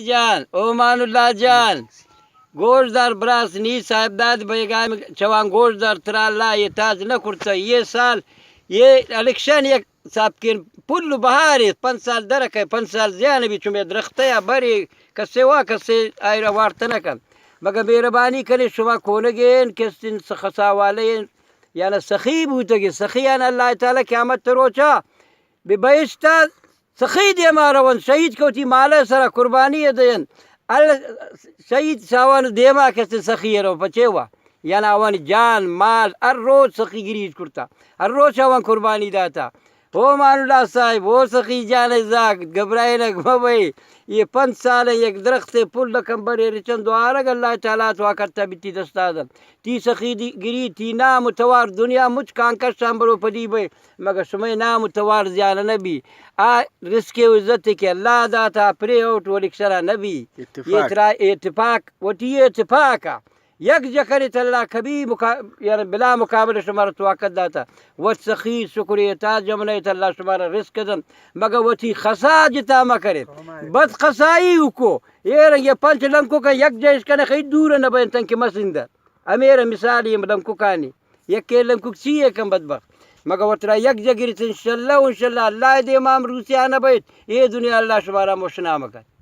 جان، اومان اللہ جان، گوش دار براس نی صاحب داد بیگا چوان گوش دار ترا اللہ یہ تاج نہ کرتا۔ یہ سال یہ الیکشن یک سابقین پل بہارے، پنچ سال درکے، پنچ سال زیان بی چمے درختے یا بری کسے وا کسے آئرا وارت نہ کن۔ مگر مہربانی کنے شما کونگین کستن سخسا والین یا نہ سخی بوتگی، سخیان اللہ تعالی قیامت روچا بہ بہشت ء سخی دیما رونت، شہید کہ وتی مال ء سرا قربانی ء دینت۔ ال شہید ساوان دیما کستن سخی ء رو پچے وا، یعنی آوانی جان، مال، ہر روچ سخی گریج کرتا، ہر روچ آوان قربانی داتا۔ او مان اللہ صاحب، او سخی جان ء زاگ، گھبرائینگ مہ بئے۔ یہ پنچ سال ء یک درخت ء پل کمبر ء رچن دوارگ اللہ تعالی تو کرتا بیتی دستا دن۔ تی سخی دی گری، تی نام و توار دنیا مچ کانکشان برو پدی بئے۔ مگہ شمئے نام و توار زیان نہ بی۔ آ رزق و عزت کہ اللہ داتا، پرے اوٹ و الیکشنا نہ بی۔ اتفاق۔ یہ ترا اتفاق، وتی اتفاق ء یک جہ کنیت اللہ کبھی مقا-، یعنی بلا مقابل شمارا طاقت داتا۔ وت سخی شکریتا جمنیت اللہ شمارا رزق دن۔ مگہ وتی خسا جتا مہ کنیت۔ بد خسائی کو۔ اے رنگ یہ پنچ لنکو کا یک جہ اشکن خی دور نہ بینتن کہ مسندر۔ ہمے را مثال یہ لنککانی۔ یکے لنکک چی یے کن بدبخت۔ مگہ وترا یک جگریت انشاءاللہ و انشاءاللہ اللہ دیما ہم روسیا نہ بیت۔ اے دنیا اللہ شمارا مشنا مکن۔